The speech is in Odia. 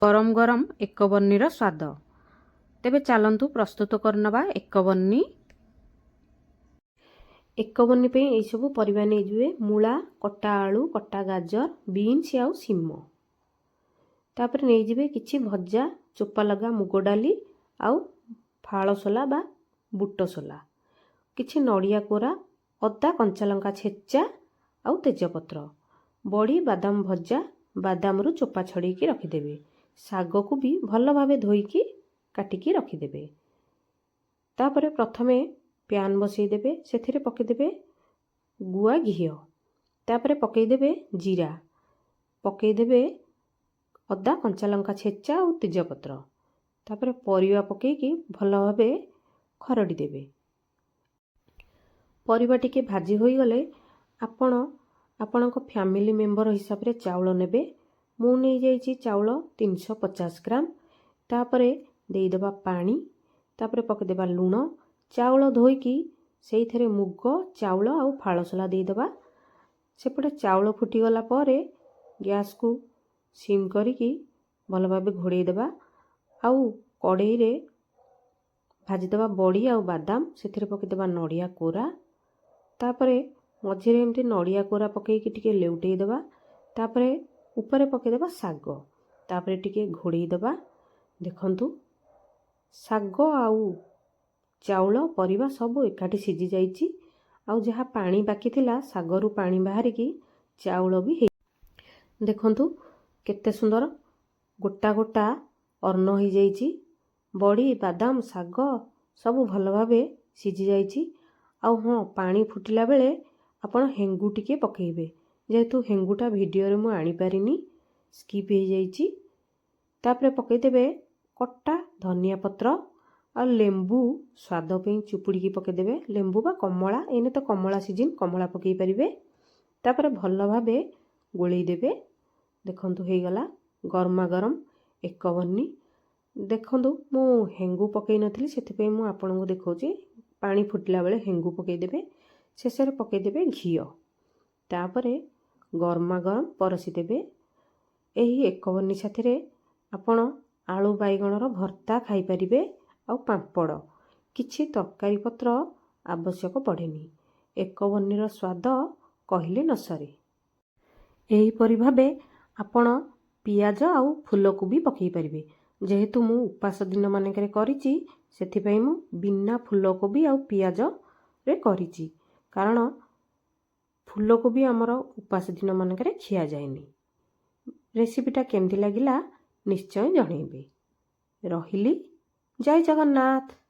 ଗରମ ଗରମ ଏକବର୍ଣ୍ଣିର ସ୍ୱାଦ। ତେବେ ଚାଲନ୍ତୁ ପ୍ରସ୍ତୁତ କରିନେବା ଏକବର୍ଣ୍ଣି। ଏକବର୍ଣ୍ଣି ପାଇଁ ଏଇସବୁ ପରିବା ନେଇଯିବେ: ମୂଳା, କଟା ଆଳୁ, କଟା ଗାଜର, ବିନ୍ସ ଆଉ ସିମ। ତାପରେ ନେଇଯିବେ କିଛି ଭଜା ଚୋପା ଲଗା ମୁଗ ଡାଲି ଆଉ ଫାଳ ସୋଲା ବା ବୁଟ ସୋଲା, କିଛି ନଡ଼ିଆ କୋରା, ଅଦା କଞ୍ଚା ଲଙ୍କା ଛେଚା ଆଉ ତେଜପତ୍ର, ବଡ଼ି, ବାଦାମ ଭଜା। ବାଦାମରୁ ଚୋପା ଛଡ଼େଇକି ରଖିଦେବେ। ଶାଗକୁ ବି ଭଲ ଭାବେ ଧୋଇକି କାଟିକି ରଖିଦେବେ। ତାପରେ ପ୍ରଥମେ ପ୍ୟାନ୍ ବସେଇଦେବେ। ସେଥିରେ ପକାଇଦେବେ ଗୁଆ ଘିଅ। ତାପରେ ପକାଇଦେବେ ଜିରା, ପକାଇଦେବେ ଅଦା କଞ୍ଚା ଲଙ୍କା ଛେଚା ଆଉ ତେଜପତ୍ର। ତାପରେ ପରିବା ପକାଇକି ଭଲ ଭାବେ ଖରଡ଼ି ଦେବେ। ପରିବା ଟିକେ ଭାଜି ହୋଇଗଲେ ଆପଣ ଆପଣଙ୍କ ଫ୍ୟାମିଲି ମେମ୍ବର ହିସାବରେ ଚାଉଳ ନେବେ। ମୁଁ ନେଇଯାଇଛି ଚାଉଳ 350 ଗ୍ରାମ। ତାପରେ ଦେଇଦେବା ପାଣି। ତାପରେ ପକାଇଦେବା ଲୁଣ। ଚାଉଳ ଧୋଇକି ସେଇଥିରେ ମୁଗ, ଚାଉଳ ଆଉ ଫାଳସୋଲା ଦେଇଦେବା। ସେପଟେ ଚାଉଳ ଫୁଟିଗଲା ପରେ ଗ୍ୟାସ୍କୁ ସିମ୍ କରିକି ଭଲ ଭାବେ ଘୋଡ଼େଇ ଦେବା ଆଉ କଡ଼େଇରେ ଭାଜିଦେବା ବଡ଼ି ଆଉ ବାଦାମ। ସେଥିରେ ପକାଇଦେବା ନଡ଼ିଆ କୋରା। ତାପରେ ମଝିରେ ଏମିତି ନଡ଼ିଆ କୋରା ପକାଇକି ଟିକେ ଲେଉଟେଇ ଦେବା। ତାପରେ ଉପରେ ପକାଇଦେବା ଶାଗ। ତାପରେ ଟିକେ ଘୋଡ଼େଇ ଦେବା। ଦେଖନ୍ତୁ, ଶାଗ ଆଉ ଚାଉଳ, ପରିବା ସବୁ ଏକାଠି ସିଝି ଯାଇଛି। ଆଉ ଯାହା ପାଣି ବାକି ଥିଲା, ଶାଗରୁ ପାଣି ବାହାରିକି ଚାଉଳ ବି ହେଇ, ଦେଖନ୍ତୁ କେତେ ସୁନ୍ଦର ଗୋଟା ଗୋଟା ଅନ୍ନ ହେଇଯାଇଛି। ବଡ଼ି, ବାଦାମ, ଶାଗ ସବୁ ଭଲ ଭାବେ ସିଝି ଯାଇଛି। ଆଉ ହଁ, ପାଣି ଫୁଟିଲା ବେଳେ ଆପଣ ହେଙ୍ଗୁ ଟିକେ ପକାଇବେ। ଯେହେତୁ ହେଙ୍ଗୁଟା ଭିଡ଼ିଓରେ ମୁଁ ଆଣିପାରିନି, ସ୍କିପ୍ ହେଇଯାଇଛି। ତାପରେ ପକାଇଦେବେ କଟା ଧନିଆ ପତ୍ର ଆଉ ଲେମ୍ବୁ ସ୍ୱାଦ ପାଇଁ ଚୁପୁଡ଼ିକି ପକାଇଦେବେ। ଲେମ୍ବୁ ବା କମଳା, ଏଇନେ ତ କମଳା ସିଜିନ୍, କମଳା ପକାଇ ପାରିବେ। ତାପରେ ଭଲ ଭାବେ ଗୋଳେଇ ଦେବେ। ଦେଖନ୍ତୁ, ହେଇଗଲା ଗରମା ଗରମ ଏକବର୍ଣ୍ଣି। ଦେଖନ୍ତୁ, ମୁଁ ହେଙ୍ଗୁ ପକାଇ ନଥିଲି, ସେଥିପାଇଁ ମୁଁ ଆପଣଙ୍କୁ ଦେଖାଉଛି। ପାଣି ଫୁଟିଲା ବେଳେ ହେଙ୍ଗୁ ପକାଇଦେବେ। ଶେଷରେ ପକାଇଦେବେ ଘିଅ। ତାପରେ ଗରମା ଗରମ ପରସି ଦେବେ। ଏହି ଏକବର୍ଣ୍ଣି ସାଥିରେ ଆପଣ ଆଳୁ ବାଇଗଣର ଭର୍ତ୍ତା ଖାଇପାରିବେ ଆଉ ପାମ୍ପଡ଼। କିଛି ତରକାରୀ ପତ୍ର ଆବଶ୍ୟକ ପଡ଼େନି। ଏକବର୍ଣ୍ଣିର ସ୍ୱାଦ କହିଲେ ନ ସରେ। ଏହିପରି ଭାବେ ଆପଣ ପିଆଜ ଆଉ ଫୁଲକୋବି ପକାଇ ପାରିବେ। ଯେହେତୁ ମୁଁ ଉପାସ ଦିନମାନଙ୍କରେ କରିଛି, ସେଥିପାଇଁ ମୁଁ ବିନା ଫୁଲକୋବି ଆଉ ପିଆଜରେ କରିଛି, କାରଣ ଫୁଲକୋବି ଆମର ଉପାସ ଦିନମାନଙ୍କରେ ଖିଆଯାଏନି। ରେସିପିଟା କେମିତି ଲାଗିଲା ନିଶ୍ଚୟ ଜଣେଇବେ। ରହିଲି, ଜୟ ଜଗନ୍ନାଥ।